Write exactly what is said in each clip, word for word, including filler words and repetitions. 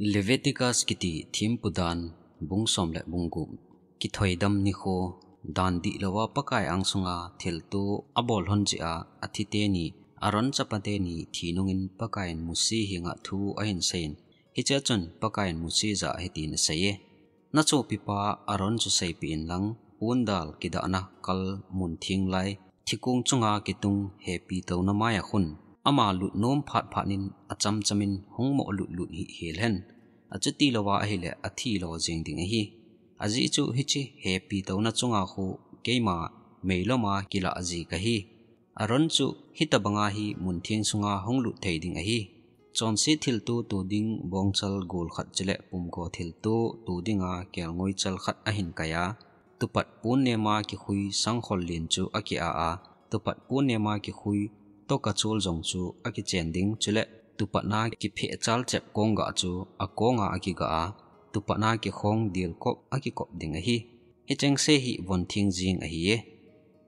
Leviticus kiti thempu dan, bung som le bung gup. Kithoidam nikho, dan dihlou a Pakai angsunga thilto abol lhon jeh a, athi teni, Aaron chapa teni thi nungin Pakaiyin Mose henga thu ahin seiyin. Hichea chun Pakaiyin Mose jah a hitin aseiye. Nachopipa Aaron chu seipeh inlang, pondal kidahna kal mun theng lai, thikong chunga kitung hepi touna maiya khun, ama lut nom phat phat in achamcham in hung mo lut lut hih hel hen. Achuti louva ahile athi lo jeng ding ahi. Ajeh chu hiche hepi touna chunga khu keima meiloma kilah ji kahi. Aaron chu hitobanga hi mun theng sunga hung lut thei ding ahi. Chonset thilto to ding bongchal gol khat chule pumgo thilto to dinga kelngoi chal khat ahin kai a, tupat pon nema kikhui sangkhol len chu aki-a a, tupat pon nema kikhui toka chol jong chu akichen ding, chule tupatna kipheh chalchep kongah chu akonga akigah a, tupatna kikhong dilkop akikop ding ahi. Hichengse hi von theng jeng ahiye.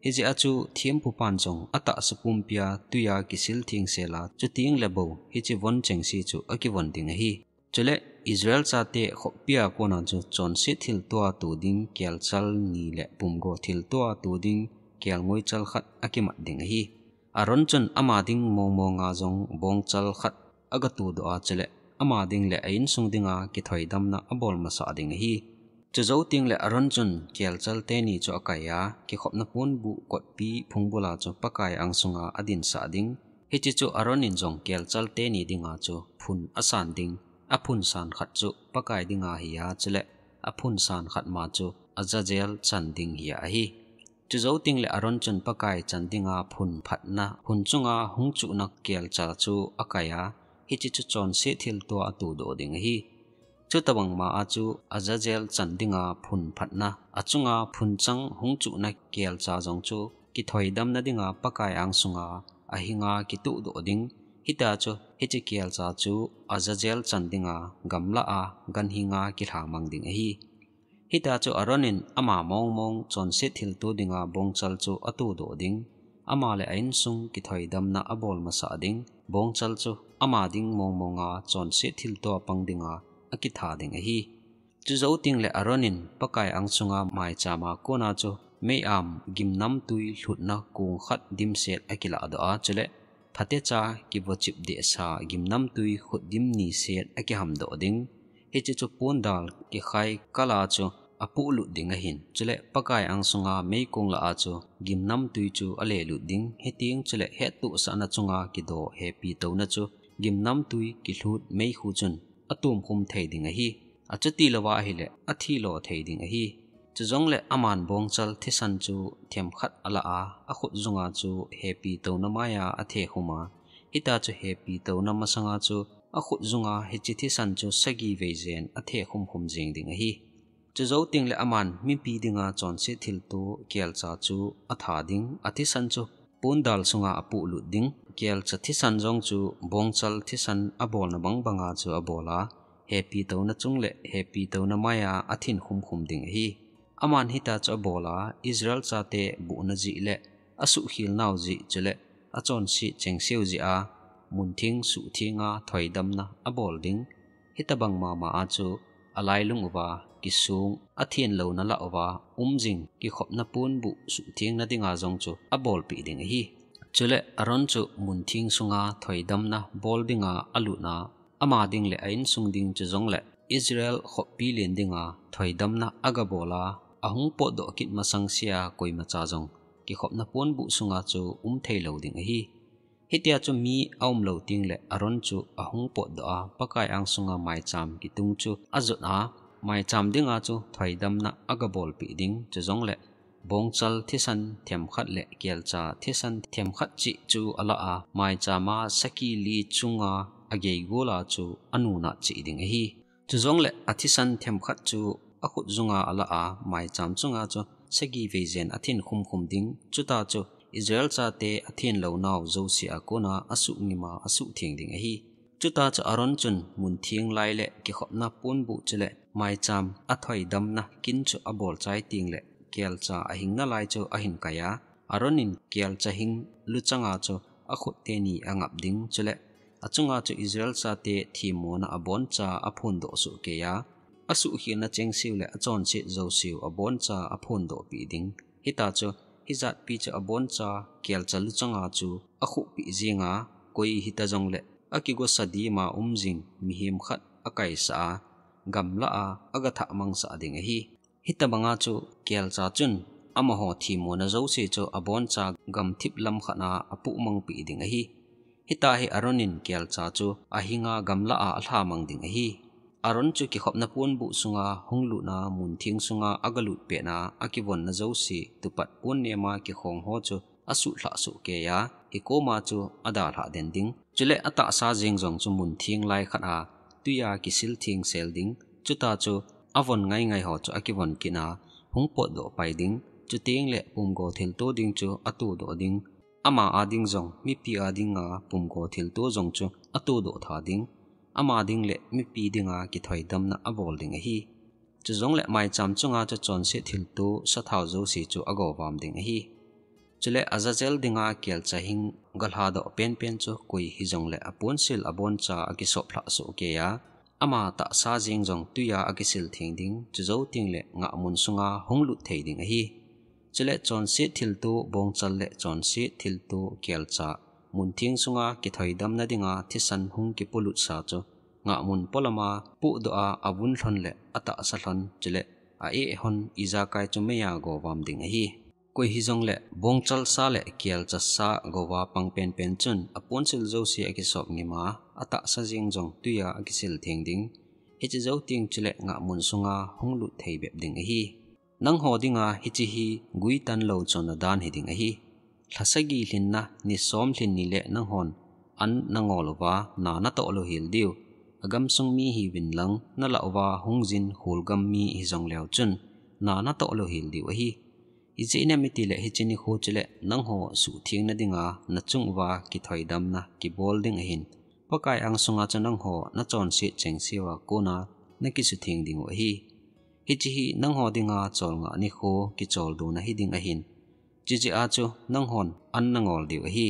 Hijeh a chu thempupan jong atahsa pumpia tuiya kisil thengsel a, chuteng le bou hiche von chengse chu akivon ding ahi. Chule Israel chate khoppia kona chu chonset thiltoa to ding kelchal ni le pumgo thiltoa to ding kelngoi chal khat akimat ding ahi. Aaron chun ama ding mong monga jong bongchal khat agatodoh a, chule ama ding le a insung dinga kithoidamna abol masah ding ahi. Chujou teng le Aaron chun kelchal teni chu akai a, kikhopna ponbuh kotpi phungbula chu Pakai angsunga adinsah ding. Hiche chu Aaron in jong kelchal teni dinga chu phun asan ding. Aphun san khat chu Pakai dinga hi a, chule aphun san khat ma chu Azazel chan ding hi ahi. Chujou teng le Aaron chun Pakai chan dinga phun phatna, phun chunga hung chuhna kelcha chu akai a, hiche chu chonset thiltoa atodoh ding ahi. Chutobang ma a chu Azazel chan dinga phun phatna, achunga phun chang hung chuhna kelcha jong chu kithoidamna dinga Pakai angsunga ahinga kitodoh ding. Hitia chu hiche kelcha chu Azazel chan dinga gamla a ganhinga kilhamang ding ahi. Hitia chu Aaron in ama mong mong chonset thilto dinga bongchal chu atodoh ding. Ama le a insung kithoidamna abol masah ding. Bongchal chu ama ding mong monga chonset thiltoa pang dinga akitha ding ahi. Chujou teng le Aaron in Pakai angsunga maichama kona chu mei-am gimnamtui lhutna kong khat dimset akiladoh a, chule phatecha kivochip dehsa gimnamtui khutdim ni set akihamdoh ding. Hiche chu pondal kikhai kala chu apohlut ding ahin. Chule Pakai angsunga meikong lah a chu gimnamtui chu alelut ding. Hiteng chule hettohsahna chunga kidoh hepi touna chu gimnamtui kilhut meikhu chun atomkhum thei ding ahi. Achuti louva ahile athi lo thei ding ahi. Chujongle aman bongchal thisan chu themkhat alah a, akhut junga chu hepi touna maiya athekhum a. Hitia chu hepi touna masanga chu akhut junga hiche thisan chu sagi vei jen athekhum khum jeng ding ahi. Chujou teng le aman mipi dinga chonset thilto kelcha chu atha ding, athisan chu pondal sunga apohlut ding. Kelcha thisan jong chu bongchal thisan abolna bang banga chu abol a, hepi touna chung le hepi touna maiya athin khum khum ding ahi. Aman hitia chu abol a, Israel chate bohna jeh le asuhkhel nau jeh chule achonset chengseu jeh a, mun theng suhtheng a thoidamna abol ding. Hitobang mama a chu alailung uva kisong, athenlouna lah uva um jing kikhopna ponbuh suhthengna dinga jong chu abolpeh ding ahi. Chule Aaron chu mun theng sunga thoidamna bol dinga alut a, ama ding le a insung ding chujongle Israel khoppi len dinga thoidamna agabol a, ahung potdoh kit masang sea koimacha jong kikhopna ponbuh sunga chu um thei lou ding ahi. Hitia chu mi aum lou teng le Aaron chu ahung potdoh a, Pakai angsunga maicham kitung chu ajot a, maicham dinga chu thoidamna agabolpeh ding. Chujongle bongchal thisan themkhat le kelcha thisan themkhat cheh chu alah a, maichama saki li chunga ageigol a chu anunat cheh ding ahi. Chujongle athisan themkhat chu akhut junga alah a, maicham chunga chu sagi vei jen athin khum khum ding. Chutia chu Israel chate athenlou nau jouse a kona asuhngim a asuhtheng ding ahi. Chutia chu Aaron chun mun theng lai le kikhopna ponbuh chule maicham athoidamna kin chu abol chai teng le kelcha ahing nalai chu ahin kai a, Aaron in kelcha hing luchanga chu akhut teni angap ding, chule Achunga chu Israel chate themmona aboncha aphondoh sohkeiya, asuhkhelna chengseu le achonset jouseu aboncha aphondohpeh ding. Hitachu, hijatpi chu aboncha kelcha luchanga chu akhuhpeh jenga, koi hita jongle akigosa dima umjing mihem khat akaisah a, gamlah a agathah mangsah ding ahi. Hitobanga chu kelcha chun amaho themmona jouse chu aboncha gamthip lam khat a apohmangpeh ding ahi. Hitia hi Aaron in kelcha chu ahinga gamlah a alhamang ding ahi. Aaron chu kikhopna ponbuh sunga hunglutna muntheng sunga agalut petna akivonna jouse tupat ponnema kikhong ho chu asuhlhah sohkeiya, hikoma chu adalhah den ding. Chule atahsa jeng jong chu muntheng lai khat a twiya kisil thengsel ding. Chuta chu avon ngaingai ho chu akivon kitna hung potdoh pai ding. Chutengle pumgo thilto ding chu atodoh ding. Ama ading jong, mipi adinga pumgo thilto jong chu atodoh tha ding. Ama ding le mipi dinga kithoidamna abol ding ahi. Chujongle maicham chunga chu chonset thilto sathao jouse chu agovam ding ahi. Chule Azazel dinga kelcha hing galhadoh penpen chu koi hijongle aponsil aboncha akisoplhah sohkeiya, ama tahsa jeng jong twiya akisil theng ding, chujou tengle ngahmun sunga hunglut thei ding ahi. Chule chonset thilto bongchal le chonset thilto kelcha muntheng sunga kithoidamna dinga thisan hung kipolutsa chu ngahmun polama pohdoh a avun lhon le atahsa lhon chule a-eh lhon ijakai chu meiya govam ding ahi. Koi hijongle bongchalsa le kelchasa gova pang penpen chun aponsil jouse akisop ngima, atahsa jeng jong twiya akisil theng ding. Hiche jou teng chule ngahmun sunga hunglut thei bep ding ahi. Nangho dinga hiche hi guitan lou chonna dan hiding ahi. Lha sagi lhinna ni som lhin nile nanghon an nangol uva na natoh louhel diu. Agamsung mi hiuvin lang, nalah uva hungjin kholgam mi hijongleu chun na natoh louhel diu ahi. Ijeh inem itile hiche nikho chule nangho suhthengna dinga nachung uva kithoidamna kibol ding ahin, Pakai angsunga chu nangho nachonset chengseuva kona nakisutheng dingu ahi. Hiche hi nangho dinga cholngah nikho kicholdo na hiding ahin, chujeh a chu nanghon an nangol diu ahi.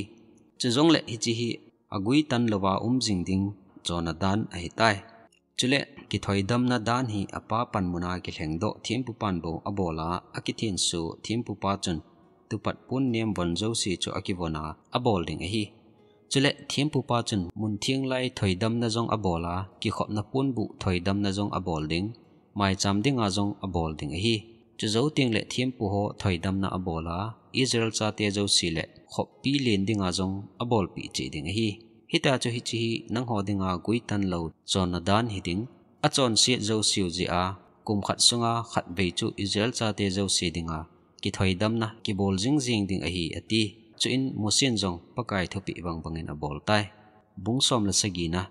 Chujongle hiche hi aguitan louva umjing ding chonna dan ahitai. Chule kithoidamna dan hi apa panmuna kilhengdoh thempupan bou abola, akithenso thempupa chun tupat ponnem von jouse chu akivona abol ding ahi. Chule thempupa chun muntheng lai thoidamna jong abola, kikhopna ponbuh thoidamna jong abol ding, maicham dinga jong abol ding ahi. Chujou tengle thempuho thoidamna abola, Israel chate jouse le khoppi len dinga jong abolpeh cheh ding ahi. Hitia chu hiche hi nangho dinga guitan lou chonna dan hiding, achonset jouseu jeh a kum khat sunga khatvei chu Israel chate jouse dinga kithoidamna kibol jingjing ding ahi, ati. Chuin Mosen jong Pakai thupeh bangbangin aboltai. Bung som le sagina,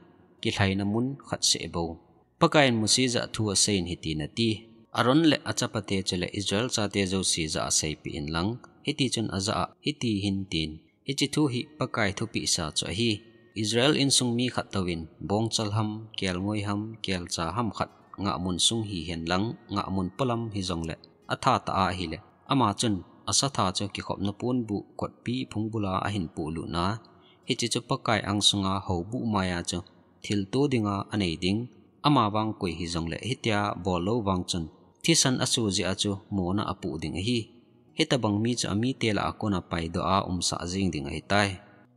kilhaina mun khat seh bou. Pakaiyin Mose jah a thu aseiyin hitin ati, Aaron le achapate chule Israel chate jouse jah a seipeh inlang, hitichun ajah a hiti hin tin, hiche thu hi Pakai thupehsa chu ahi. Israel insung mi khat touvin bongchal ham, kelngoi ham, kelcha ham khat ngahmun sung hihen lang, ngahmun polam hijongle athatah a ahile, ama chun asatha chu kikhopna ponbuh kotpi phungbula ahin pohlutna, hiche chu Pakai angsunga houbuh maiya chu thilto dinga anei ding, amavang koi hijongle hitia bollou vang chun thisan aso jeh a chu mona apoh ding ahi. Hitobang mi chu amite lah a kona paidoh a umsah jeng ding ahitai.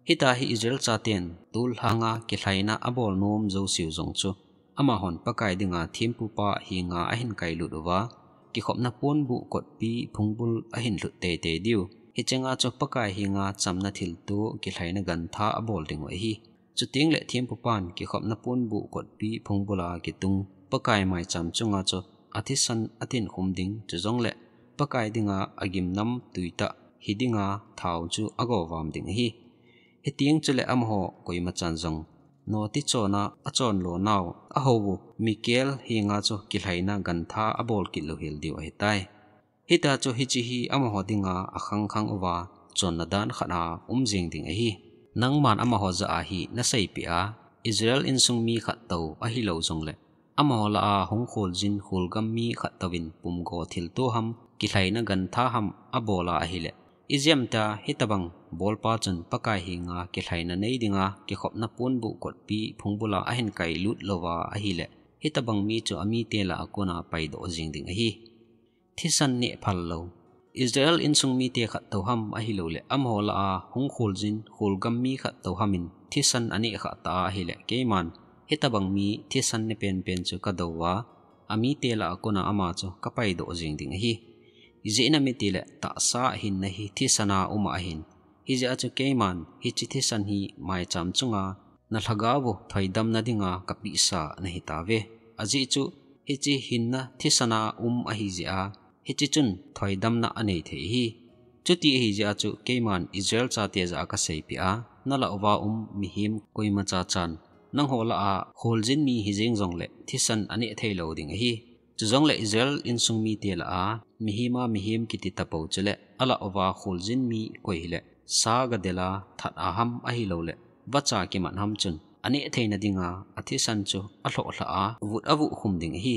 Hitia hi Israel chaten tollhanga kilhaina abol nom jouseu jong chu amahon Pakai dinga thempupa henga ahin kailut uva, kikhopna ponbuh kotpi phungbul ahin lhut teitei diu. Hichenga chu Pakai henga chamna thilto kilhaina gantha abol dingu ahi. Chutengle thempupan kikhopna ponbuh kotpi phungbula kitung Pakai maicham chunga chu athisan atinkhum ding, chujongle Pakai dinga agimnamtui tah hidinga thao chu agovam ding ahi. Hiteng chule amaho koimachan jong noti chonna achonlo nau ahou u Mikel henga chu kilhaina gantha abol kit louhel diu ahitai. Hitia chu hiche hi amaho dinga akhangkhang uva chonna dan khat a umjing ding ahi. Nangman amaho jah a hi naseipeh a, Israel insung mi khat tou ahilou jongle amaho lah a hung kholjin kholgam mi khat touvin pumgo thilto ham, kilhaina gantha ham abola ahile, ijemtia hitobang bolpa chun Pakai henga kilhaina nei dinga kikhopna ponbuh kotpi phungbula ahin kailut louva ahile, hitabang mi chu amite lah a kona paidoh jing ding ahi. Thisan neh phal lou. Israel insung mite khat toh ham ahilouleh, amaho lah a hung kholjin kholgam mi khat toh ham in thisan aneh khah ta ahile, keiman hitabang mi thisan ne penpen chu kadou a, amite lah a kona ama chu kapaidoh jing ding ahi. Ijeh inem itile, tahsa hinna hi thisan a um ahin. Hijeh a chu keiman hiche thisan hi maicham chunga na lhagao u thoidamna dinga kapehsa nahi tauve. Ajeh chu hiche hinna thisan a um ahi jeh a, hiche chun thoidamna anei thei ahi. Chuti ahi jeh a chu keiman Israel chate jah a kaseipeh a, nalah uva um mihem koimacha chan nangho lah a kholjin mi hijeng jongle thisan aneh thei lou ding ahi. Chujongle Israel insung mite lah a mihem a mihem kiti tapou chule alah uva kholjin mi koi hile sa gadel a that a ham ahilouleh vacha kimat ham chun aneh theina dinga athisan chu alhoh lhah a vut avuh khum ding ahi.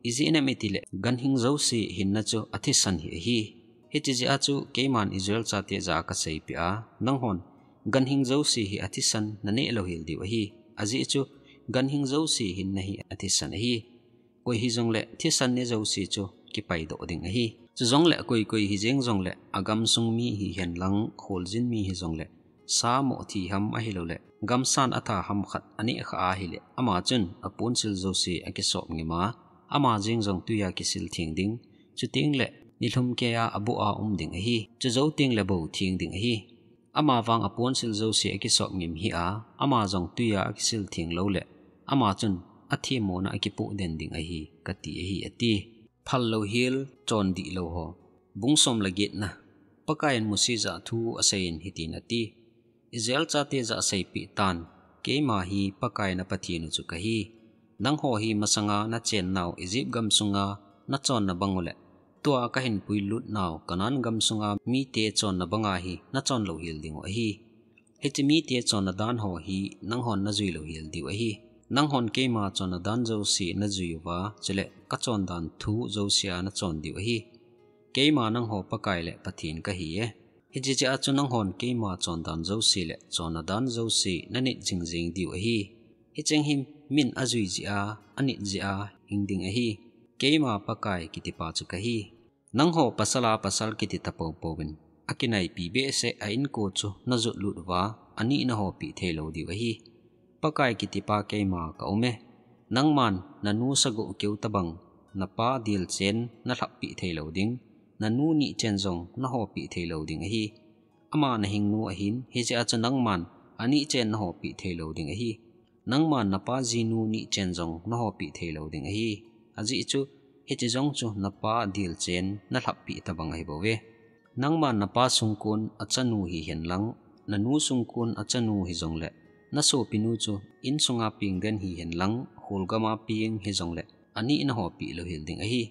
Ijeh inem itile, ganhing jouse hinna chu athisan hi ahi. Hiche jeh a chu keiman Israel chate jah a kaseipeh a, nanghon ganhing jouse hi athisan naneh louhel diu ahi. Ajeh chu ganhing jouse hinna hi athisan ahi. Koi hijongle thisan ne jouse chu kipaidoh ding ahi. Chujongle koi koi hijeng jongle agamsung mi hihen lang kholjin mi hijongle sa moh thi ham ahilouleh gamsan atha ham khat aneh khah ahile, ama chun aponsil jouse akisop ngim a, ama jeng jong twi a kisil theng ding. Chutengle nilhum kei a aboh a um ding ahi. Chujou tengle bou theng ding ahi. Ama vang aponsil jouse akisop ngim hih a, ama jong twi a akisil theng louleh, ama chun athemmona akipoh den ding ahi, kati ahi, ati. Phal louhel, chondih lou ho. Bung som le getna. Pakaiyin Mose jah a thu aseiyin hitin ati, Israel chate jah a seipeh tan, keima hi Pakai na Pathen u chu kahi. Nangho hi masanga nachennau Egypt gamsunga nachonna bang uleh, tua kahin puilut nau Canaan gamsunga mite chonna banga hi nachon louhel dingu ahi. Hiche mite chonna dan ho hi nanghon najui louhel diu ahi. Nanghon keima chonna dan jouse najui uva, chule kachondan thu jouse a nachon diu ahi. Keima nangho Pakai le Pathen kahi e. Hiche jeh a chu nanghon keima chondan jouse le chonna dan jouse nanit jingjing diu ahi. Hicheng hi min ajui jeh a, anit jeh a hing ding ahi. Keima Pakai kitipa chu kahi. Nangho pasal a pasal kiti tapou pouvin, akinaipi behseh a inko chu najotlut uva, anit nahopeh thei lou diu ahi. Pakai kitipa keima kaum e. Nangman nanu sagoh keu tabang, napa dilchen nalhappeh thei lou ding, nanu nihchen jong nahopeh thei lou ding ahi. Ama nahingnu ahin, hijeh a chu nangman anihchen nahopeh thei lou ding ahi. Nangman napa jinu nihchen jong nahopeh thei lou ding ahi. Ajeh chu, hiche jong chu napa dilchen nalhappeh tabang ahi bouve. Nangman napa sungkon achanu hihen lang, nanu sungkon achanu hijongle, nasopinu chu insunga peng den hihen lang, kholgama peng hijongle, anit nahopeh louhel ding ahi.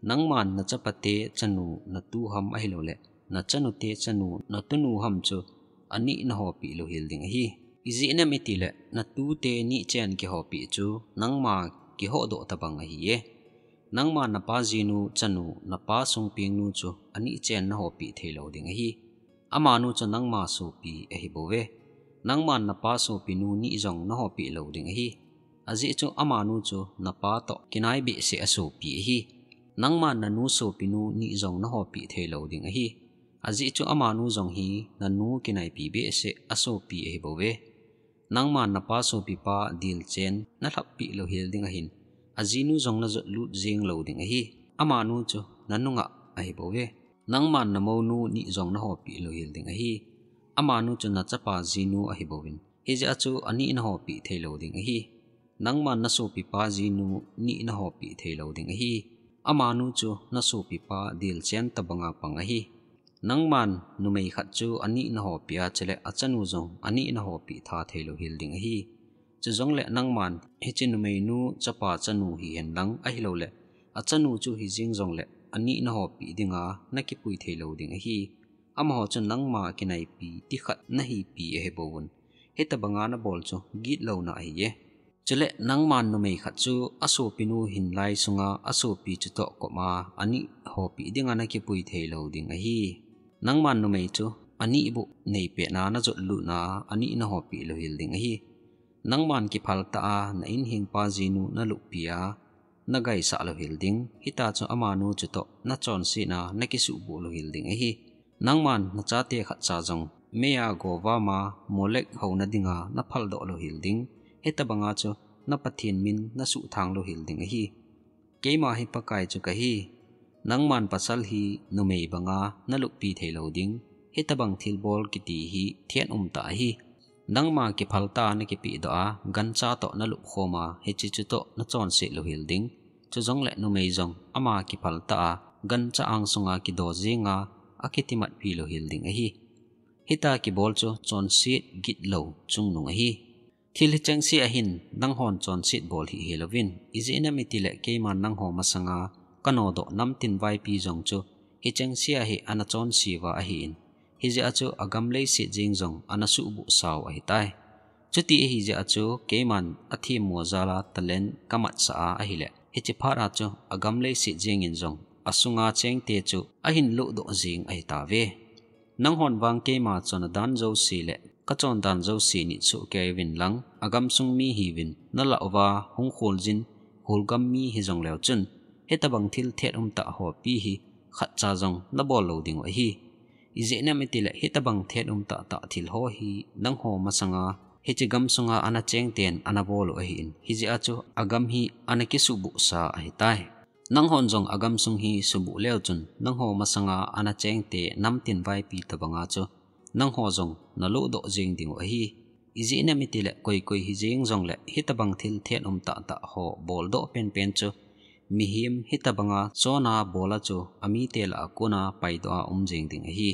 Nangman nachapate chanu natu ham ahilouleh, nachanute chanu natunu ham chu anit nahopeh louhel ding ahi. Ijeh inem itile, natute nihchen kihopeh chu nangma kihodoh tabang ahi e. Nangman napa jinu chanu, napa sungpengnu chu anihchen nahopeh thei lou ding ahi. Amanu chu nangma sopi ahi bouve. Nangman napa sopinu nit jong nahopeh lou ding ahi. Ajeh chu amanu chu napa toh kinai behseh a sopi ahi. Nangman nanu sopinu nit jong nahopeh thei lou ding ahi. Ajeh chu amanu jong hi nanu kinaipi behseh a sopi ahi bouve. Nangman napa sopipa dilchen nalhappeh louhel ding ahin, ajinu jong najotlut jeng lou ding ahi. Amanu chu nanungah ahi bouve. Nangman namounu nit jong nahopeh louhel ding ahi. Amanu chu nachapa jinu ahi bouvin, hijeh a chu anit nahopeh thei lou ding ahi. Nangman nasopipa jinu nit nahopeh thei lou ding ahi. Amanu chu nasopipa dilchen tabanga pang ahi. Nangman numei khat chu anit nahopeh a, chule achanu jong anit nahopeh tha thei louhel ding ahi. Chujongle nangman hiche numeinu chapa chanu hihen lang ahilouleh, achanu chu hijeng jongle anit nahopeh dinga nakipui thei lou ding ahi. Amaho chu nangma kinaipi tikhat nahipi ahi bouvin, hitabanga nabol chu gitlouna ahi e. Chule nangman numei khat chu asopinu hinlai sunga asopi chutoh koma anit hopeh dinga nakipui thei lou ding ahi. Nangman numei chu anihbuh neipehna najot lutna a anih nahopi louhel ding ahi. Nangman kiphal tah a na inhengpa jinu naluhpi a nagaisah louhel ding. Hita chu amanu chutoh nachonsetna nakisuhbuh louhel ding ahi. Nangman nachate khatcha jong meiya govam a Molek houna dinga naphaldoh louhel ding. Hitobanga chu na Pathen min nasuhthang louhel ding ahi. Keima hi Pakai chu kahi. Nangman pasal hi numei banga naluhpi theilou ding. Hitobang thilbol kiti hi thet umtah ahi. Nangma kiphal tah a nakipehdoh a, gancha toh nalupkhom a, hiche chutoh nachonset louhel ding. Chujongle numei jong ama kiphal tah a, gancha angsunga kido jenga, akitimatpi louhel ding ahi. Hita kibol chu chonset gitlou chungnung ahi. Thil hichengse ahin nanghon chonset bol hih helouvin, ijeh inem itile keiman nangho masanga kanodoh namtin vaipi jong chu hichengse a hi anachonse uva ahin. Hijeh a chu agam leiset jeng jong anasuhbuhsau ahitai. Chuti ahijeh a chu keiman athemmo jal a talent kamatsah a ahile, hiche phat a chu agam leiset jengin jong asunga chengte chu ahin lohdoh jeng ahitauve. Nanghon vang keima chondan jouse le kachondan jouse nitsoh keiuvin lang, agamsung mi hiuvin, nalah uva hung kholjin, kholgam mi hijongleu chun, hitobang thil thet umtah hopi hi khatcha jong nabol lou dingu ahi. Ijeh inem itile hitobang thet umtah tah thil ho hi nangho masanga, hiche gamsunga anachengten anabol u ahin, hijeh a chu agam hi anakisuhbuhsa ahitai. Nanghon jong agamsung hi suhbuh leu chun, nangho masanga anachengte namtin vaipi tobanga chu, nangho jong nalohdoh jeng dingu ahi. Ijeh inem itile koi koi hijeng jongle hitobang thil thet umtah tah ho boldoh penpen chu, mihem hitobanga chonna bol a chu amite lah a kona paidoh a um jeng ding ahi.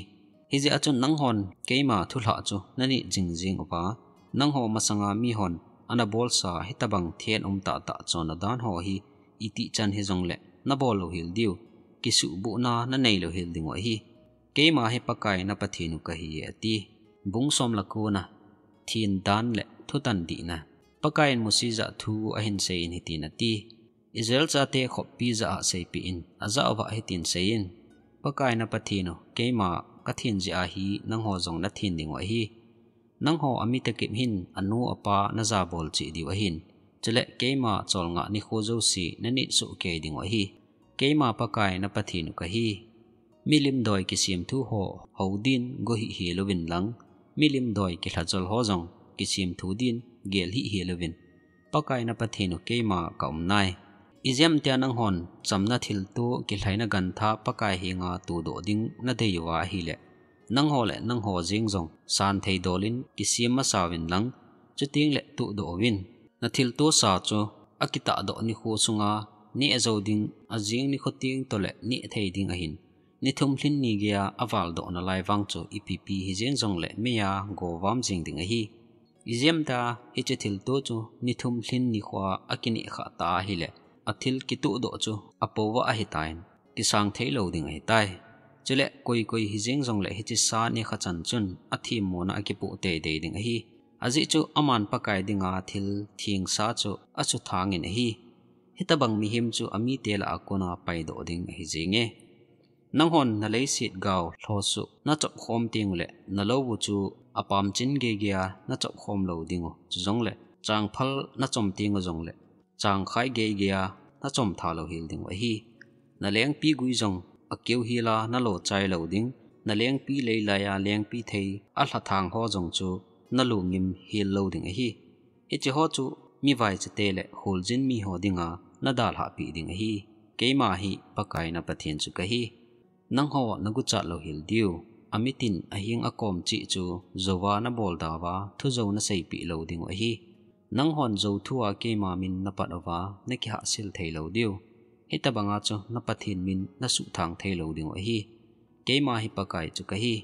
Hijeh a chun nanghon keima thulhah chu nanit jingjing uva, nangho masanga mihon anabolsa hitobang thet umtah tah chonna dan ho hi itih chan hijongle nabol louhel diu, kisuhbuhna nanei louhel dingu ahi. Keima hi Pakai na Pathen u kahi, ati. Bung som le ko na, thendan le thutan dihna. Pakaiyin Mose jah a thu ahin seiyin hitin ati, Israel chate khoppi jah a seipeh in, ajah uva hitin seiyin, Pakai na Pathen u, keima kathen jeh a hi nangho jong nathen dingu ahi. Nangho amitakip hin anu apa najabol cheh diu ahin, chule keima cholngah nikho jouse nanit soh kei dingu ahi. Keima Pakai na Pathen u kahi. Milim doi kisemthu ho hou din go hih helouvin lang, milim doi kilhajol ho jong kisemthu din gel hih helouvin, Pakai na Pathen u keima kaum nai. Ijeh inem tia nanghon chamna thilto kilhaina gantha Pakai henga todoh ding nadei uva ahile, nangho le nangho jeng jong santhei dolin kisem masauvin lang, chuteng le todoh uvin. Nathiltosa chu akitahdoh nikho sunga neh jou ding, ajing nikho teng toh le neh thei ding ahin. Ni thum lhin ni geiya avaldoh nalai vang chu ipi pi hijeng jongle meiya govam jeng ding ahi. Ijeh inem tia hiche thilto chu ni thum lhin nikho a akineh khah ta ahile, athil kitohdoh chu apouva ahitan, kisang thei lou ding ahitai. Chule koi koi hijeng jongle hiche sa neh khah chan chun athemmona akipoh teitei ding ahi. Ajeh chu aman Pakai dinga thil thengsa chu asuthangin ahi. Hitobang mihem chu amite lah a kona paidoh ding ahi jenge. Nanghon naleiset gao lhosoh nachop khom tengule, nalou u chu apamchin geigeiya nachop khom lou dingu, chujongle changphal nachom tengu jongle changkhai geigeiya nachom tha louhel dingu ahi. Nalengpi gui jong akeuhel a nalo chai lou ding, nalengpi leilaiya lengpi thei alhathang ho jong chu nalo ngim hel lou ding ahi. Hiche ho chu mivaichate le kholjin mi ho dinga nadalhah peh ding ahi. Keima hi Pakai na Pathen chu kahi. Nangho naguchat louhel diu, amitin aheng akom cheh chu jouva nabol dauva thujou naseipeh lou dingu ahi. Nanghon jou thua keima min napat uva nakihahsel thei lou diu, hitobanga chu na Pathen min nasuhthang thei lou dingu ahi. Keima hi Pakai chu kahi.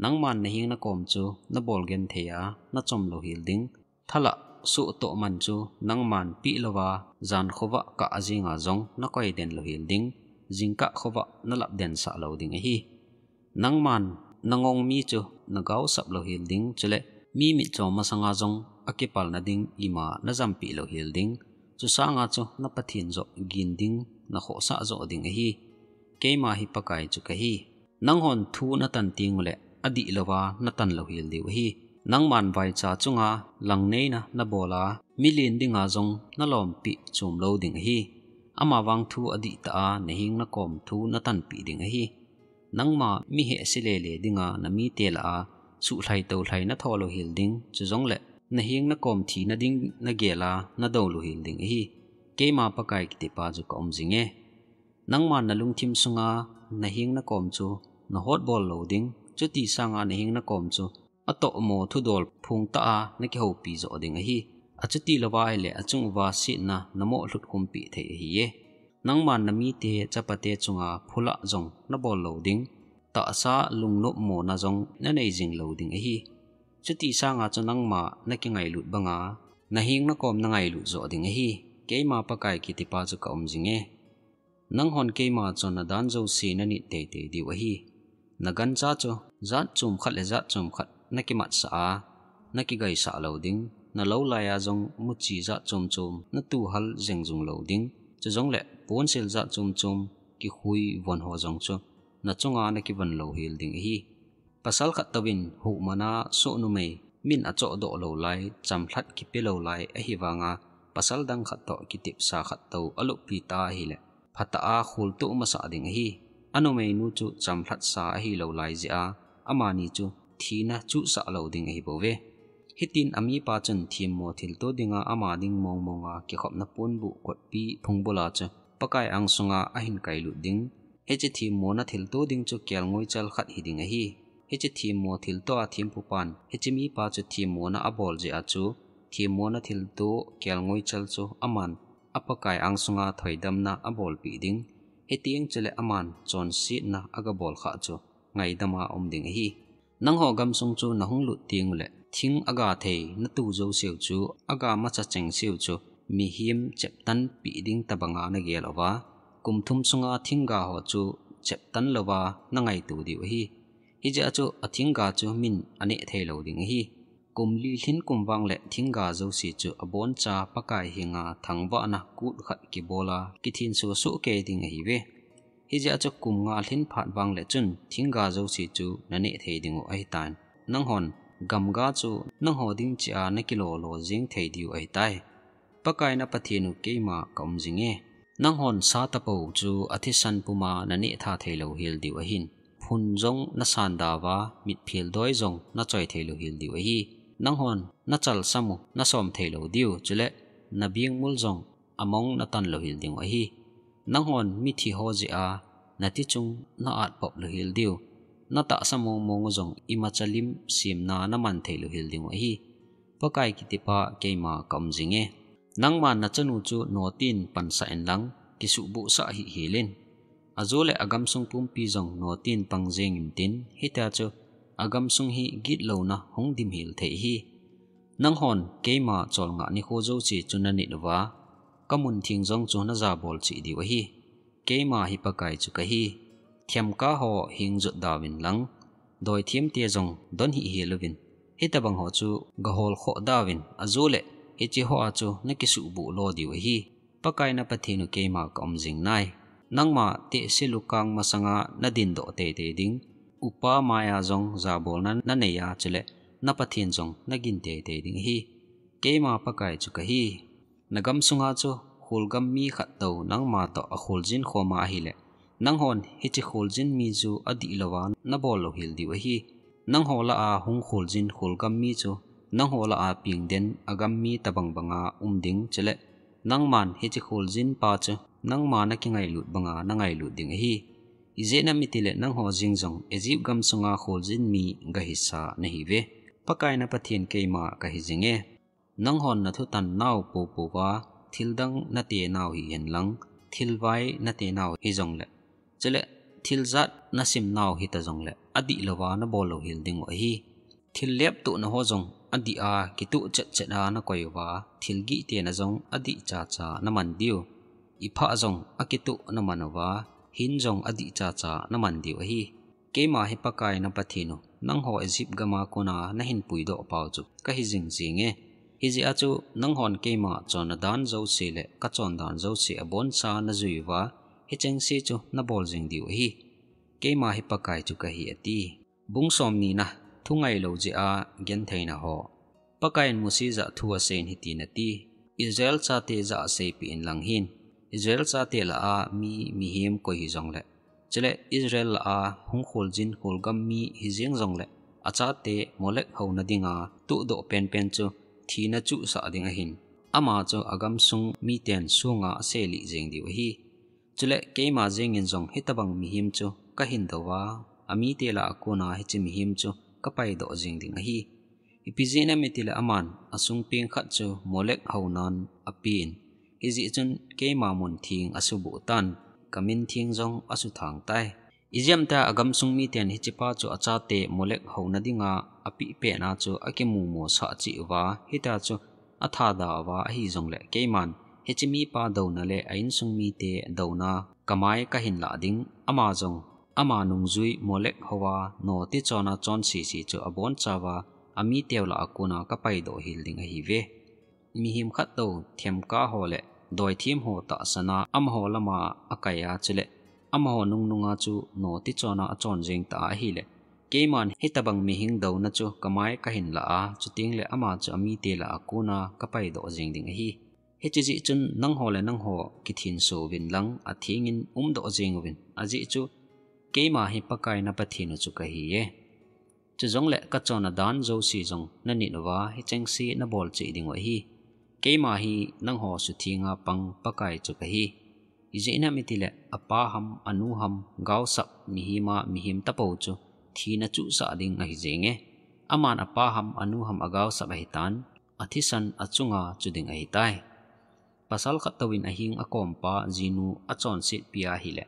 Nangman naheng nakom chu nabol genthei a nachom louhel ding. Thalah sohtoh man chu nangman peh louva, jan khovah kah a jenga jong nakoi den louhel ding, jingkah khovah nalap densah lou ding ahi. Nangman nangong mi chu nagaosap louhel ding, chule mi mitcho masanga jong akipalna ding ima najampeh louhel ding, chusanga chu na Pathen joh gin ding, nakhohsah joh ding ahi. Keima hi Pakai chu kahi. Nanghon thu natan tengule, adih louva natan louhel diu ahi. Nangman vaicha chunga langneina nabol a, milen dinga jong nalompi chom lou ding ahi. Amavang thu adih tah a, naheng nakom thu natanpeh ding ahi. Nangma mi hehse lele dinga namite lah a, suhlhai toulhai natho louhel ding, chujongle naheng nakom thina ding nagel a, nadou louhel ding ahi. Keima Pakai kitipa chu kaum jinge. Nangman nalungthim sunga naheng nakom chu nahotbol lou ding, chuti sanga naheng nakom chu atohmo thudol phung tah a nakihoupi joh ding ahi. Achuti louva ahile achung uva setna namoh lhut khumpi thei ahiye. Nangman namite chapate chunga phulah jong nabol lou ding, tahsa lungnopmona jong nanei jing lou ding ahi. Chuti sanga chu nangma nakingailut banga naheng nakom nangailut joh ding ahi. Keima Pakai kitipa chu kaum jinge. Nanghon keima chonna dan jouse nanit teitei diu ahi. Nagancha chu jat chom khat le jat chom khat nakimatsah a, nakigaisah lou ding, nalou laiya jong muchi jat chom chom natuhal jengjung lou ding, chujongle ponsil jat chom chom kikhui von ho jong chu nachunga nakivon louhel ding ahi. Pasal khat touvin huhmona soh numei min achohdoh lou lai, chamlhat kipe lou lai ahi vanga, pasal dang khat toh kitepsa khat tou aluppi ta ahile, phatah a kholtoh masah ding ahi. Anumeinu chu chamlhatsa ahilou lai jeh a, amani chu thina chuhsah lou ding ahibouve. Hitin amipa chun themmo thilto dinga ama ding mongmonga kikhopna ponbuh kotpi phungbula chu Pakai angsunga ahin kailut ding. Hiche themmona thilto ding chu kelngoichal khat hiding ahi. Hiche themmo thilto a thempupan hiche mipa chu themmona abol jeh a chu, themmona thilto kelngoichal chu aman a Pakai angsunga thoidamna abolpeh ding. Hiteng chule aman chonsetna agabol khah chu ngaidama um ding ahi. Nangho gamsung chu nahung lut tengule, thing aga thei natu jouseu chu, aga macha chengseu chu, mihem cheptanpeh ding tobanga nagel uva, kum thum sunga thingga ho chu cheptan louva nangaito diu ahi. Hijeh a chu athingga chu min aneh theilou ding ahi. Kum li lhin kum vangle thingga jouse chu aboncha Pakai henga thangvahna kut khat kibola kithenso sohkei ding ahiuve. Hijeh a chu kum nga lhin phat vangle chun thingga jouse chu naneh thei dingu ahitan, nanghon gamga chu nangho ding cheh a nakilolo jeng thei diu ahitai. Pakai na Pathen u keima kaum jinge. Nanghon satapou chu athisan puma naneh tha theilou hel diu ahin, phun jong nasan dauva, mitphel doi jong nachoi theilou hel diu ahi. Nanghon nachalsam u nasom theilou diu, chule nabengmul jong among natan louhel dingu ahi. Nanghon mithi ho jeh a natichung na-atpop louhel diu, natahsa mongmong u jong imacha lim semna naman thei louhel dingu ahi. Pakai kitipa keima kaum jinge. Nangman nachanu chu notin pansah inlang, kisuhbohsah hihhel in. Ajole agamsung pumpi jong notin pang jeng intin, hitia chu agamsung hi gitlouna hung dimhel thei ahi. Nanghon keima cholngah nikho jouse chu nanit uva, kamun theng jong chu najabol cheh diu ahi. Keima hi Pakai chu kahi. Themkah ho hengjot dauvin lang, doithem te jong don hihhel uvin, hitobang ho chu gaholkhoh dauvin, ajole hiche hoa chu nakisuhboh lo diu ahi. Pakai na Pathen u keima kaum jing nai. Nangma tehse lukang masanga nadindoh teitei ding, upa maiya jong jabolna nanei a, chule na Pathen jong nagin teitei ding ahi. Keima Pakai chu kahi. Nagamsunga chu kholgam mi khat tou nangma toh akholjin khoma ahile, nanghon hiche kholjin mi chu adihlouva nabol louhel diu ahi. Nangho lah a hung kholjin kholgam mi chu nangho lah a pengden agam mi tobang banga um ding, chule nangman hiche kholjin pa chu nangma nakingailut banga nangailut ding ahi. Ijeh inem itile nangho jeng jong Egypt gamsunga kholjin mi gahisa nahiuve. Pakai na Pathen keima kahi jinge. Nanghon nathutan nau poupouva, thildang natenau hihen lang, thilvai natenau hijongle, chule thiljat nasimnau hita jongle, adihlouva nabol louhel dingu ahi. Thil leptohna ho jong adih a kitoh chetchet a nakoi uva, thil gihtena jong adih chacha naman diu. Iphah jong akitoh naman uva, hin jong adih chacha naman diu ahi. Keima hi Pakai na Pathen u, nangho Egypt gama kona nahin puidoh pau chu kahi jingjinge. Hijeh a chu nanghon keima chonna dan jouse le kachondan jouse aboncha najui uva, hichengse chu nabol jing diu ahi. Keima hi Pakai chu kahi, ati. Bung som nina, thungai lou jeh a gentheina ho. Pakaiyin Mose jah a thu aseiyin hitin ati, Israel chate jah a seipeh in lang hin, Israel chate lah a mi mihem koi hijongle, chule Israel lah a hung kholjin kholgam mi hijeng jongle, achate Molek houna dinga tuhdoh penpen chu thina chuhsah ding ahin, ama chu agamsung miten sunga aselih jeng diu ahi. Chule keima jengin jong hitobang mihem chu kahin dou a, amite lah a kona hiche mihem chu kapaidoh jeng ding ahi. Ipi jeh inem itile aman asungpeng khat chu Molek hounan apen, hijeh chun keima mun theng asuboh tan, kamin theng jong asuthang tai. Ijeh ham itile agamsung miten hichepa chu achate Molek houna dinga apeh pet a chu akimumosah cheh uva, hitia chu athada uva ahijongle, keiman hiche mipa douna le a insung mite douna kamai kahin lah ding, ama jong ama nungjui Molek houva notichon a chonsese chu abonchauva amiteu lah a kona kapaidoh hel ding ahiuve. Mihem khat tou themkam ho le doithem ho tahsan a amaho lama akai a, chule amaho nungnunga chu notichon a achon jeng ta ahile, keiman hitobang mihem douna chu kamai kahin lah a, chuteng le ama chu amite lah a kona kapaidoh jeng ding ahi. Hiche jeh chun nangho le nangho kithenso uvin lang, athengin umdoh jeng uvin, ajeh chu keima hi Pakai na Pathen u chu kahiye. Chujongle kachonna dan jouse jong nanit uva, hichengse nabol cheh diu ahi. Keima hi nangho suthenga pang Pakai chu kahi. Ijeh inem itile apa ham, anu ham, gaosap mihem a mihem tapou chu thina chuhsah ding ahi jenge. Aman apa ham, anu ham agaosap ahitan, athisan achunga chu ding ahitai. Pasal khat touvin aheng akompa jinu achonsetpi ahile,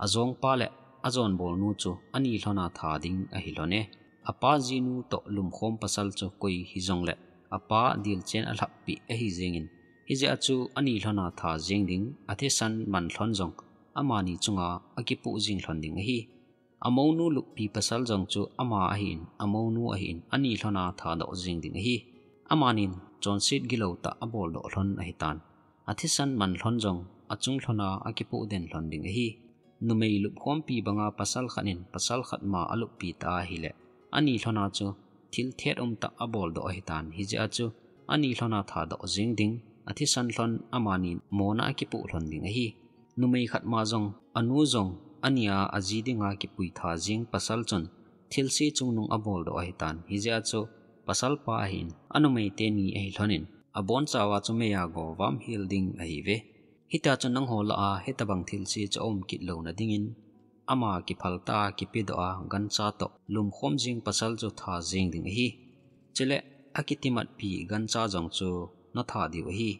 ajongpa le ajonbolnu chu ani lhona tha ding ahi lhone. Apa jinu toh lumkhom pasal chu koi hijongle, apa dilchen alhappi ahi jengin, hijeh a chu ani lhona tha jeng ding, athisan man lhon jong amani chunga akipoh jeng lhon ding ahi. Amounu luppi pasal jong chu ama ahin, amounu ahin, ani lhona thadoh jeng ding ahi. Amanin chonset gilou tah aboldoh lhon ahitan, athisan man lhon jong achung lhona akipoh den lhon ding ahi. Numei lupkhompi banga pasal khat in pasal khat ma aluppi ta ahile, ani lhona chu thil thet umtah aboldoh ahitan, hijeh a chu ani lhona thadoh jeng ding, athisan lhon amanin mona akipoh lhon ding ahi. Numei khat ma jong, anu jong, ania aji dinga kipui tha jeng pasal chun thilse chungnung aboldoh ahitan, hijeh a chu pasalpa ahin, anumei teni ahi lhonin, abonchauva chu meiya go vam hel ding ahiuve. Hitia chu nangho lah a hitobang thilse chu aum kit louna dingin, ama kiphal tah a kipedoh a gancha toh lumkhom jeng pasal chu tha jeng ding ahi. Chule akitimatpi gancha jong chu natha diu ahi.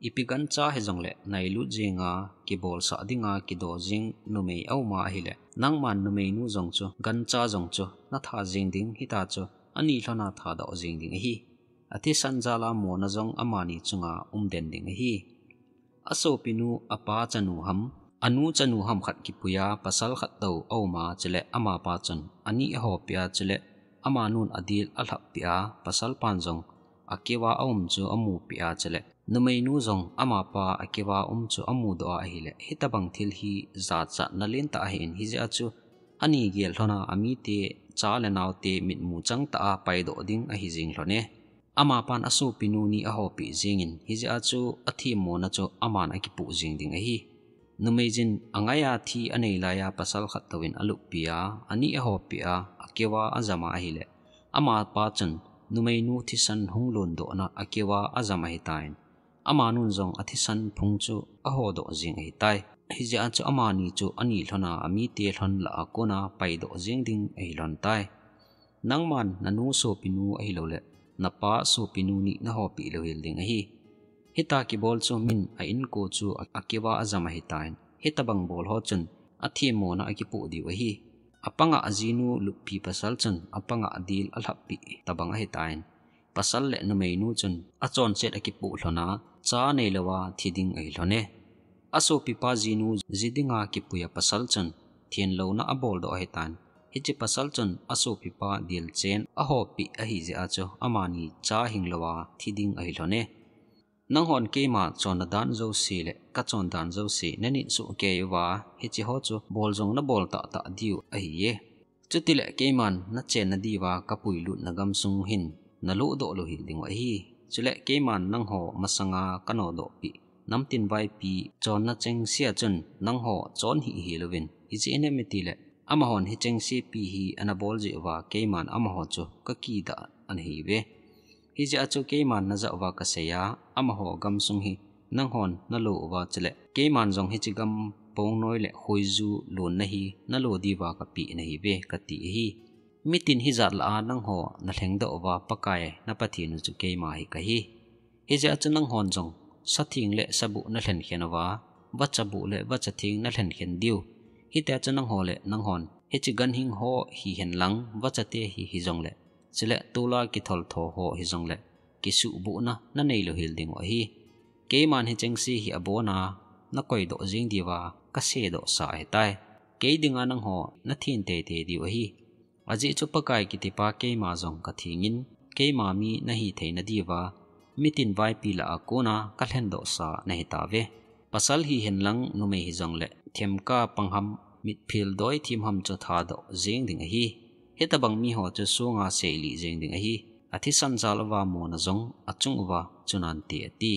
Ipi gancha hijongle nailut jenga kibolsah dinga kido jeng numei auma ahile, nangman numeinu jong chu gancha jong chu natha jeng ding, hitia chu ani lhona thadoh jeng ding ahi. Athisan jal a mona jong amani chunga umden ding ahi. Asopinu apa chanu ham, anu chanu ham khat kipuia pasal khat tou auma, chule amapa chun ani ahopia, chule amanun adil alhappia, pasalpan jong akeuva aum chu amupia, chule numeinu jong amapa akeuva um chu amudoh a ahile, hitobang thil hi jachatna lentah ahin, hijeh a chu ani gel lhona amite, cha le naote mitmu changtah a paidoh ding ahi jeng lhone. Amapan asopinu ni ahopeh jengin, hijeh a chu athemmona chu aman akipoh jeng ding ahi. Numeijin angaiya thi anei laiya pasal khat touvin aluppia, ani ahopia, akeuva ajama ahile, amapa chun numeinu thisan hung londohna akeuva ajam ahitan, amanun jong athisan phung chu ahodoh jeng ahitai. Hijeh a chu amani chu ani lhona amite lhon lah a kona paidoh jeng ding ahi lhontai. Nangman nanu sopinu ahiloule napa sopinu ni nahopeh louhel ding ahi. Hitia kibol chu min a inko chu akeuva ajam ahitan, hitobang bol ho chun athemmona akipoh diu ahi. Apanga ajinu luppi pasal chun apanga adil alhappi tobang ahitan, pasal le numeinu chun achonset akipoh lhona cha neilouva thi ding ahi lhone. Asopipa jinu ji dinga kipuia pasal chun thenlouna aboldoh ahitan, hiche pasal chun asopipa dilchen ahopeh ahijeh a chu amani cha hinglouva thi ding ahi lhone. Nanghon keima chonna dan jouse le kachon dan jouse nanit sohkei uva, hicheho chu bol jong nabol tahtah diu ahiye. Chutile keiman nachenna diuva kapuilutna gamsung hin nalodoh louhel dingu ahi. Chule keiman nangho masanga kanodohpeh namtin vaipi chonna chengsea chun nangho chon hih hel uvin, ijeh inem itile amahon hichengsepi hi anabol jeh uva keiman amaho chu kakidah anahiuve. Hijeh a chu keiman najah uva kaseiya, amaho gamsung hi nanghon nalo uva chule keiman jong hiche gam pongnoi le khoiju lonna hi nalo diuva kapeh nahiuve, kati ahi. Mitin hijat lah a nangho nalhengdoh uva Pakai na Pathen u chu keima hi kahi. Hijeh a chu nanghon jong satheng le sabuh nalhenkhen uva, vachabuh le vachatheng nalhenkhen diu. Hitia chu nangho le nanghon hiche ganhing ho hihenlang, vachate hi hijongle, chule tola kitholtho ho hijongle, kisuhbuhna nanei louhel dingu ahi. Keiman hichengse hi abona nakoidoh jeng diuva kasedohsa ahitai. Kei dinga nangho nathen teitei diu ahi. Ajeh chu Pakai kitipa keima jong kathengin, keima mi nahi theina diuva mitin vaipi lah a kona kalhendohsa nahitauve. Pasal hihenlang numei hijongle, themgao pangham, mitphel doithim ham chu thadoh jeng ding ahi. Hitobang miho chu songa seilih jeng ding ahi. Athisan jal uva mona jong achung uva chunante ati.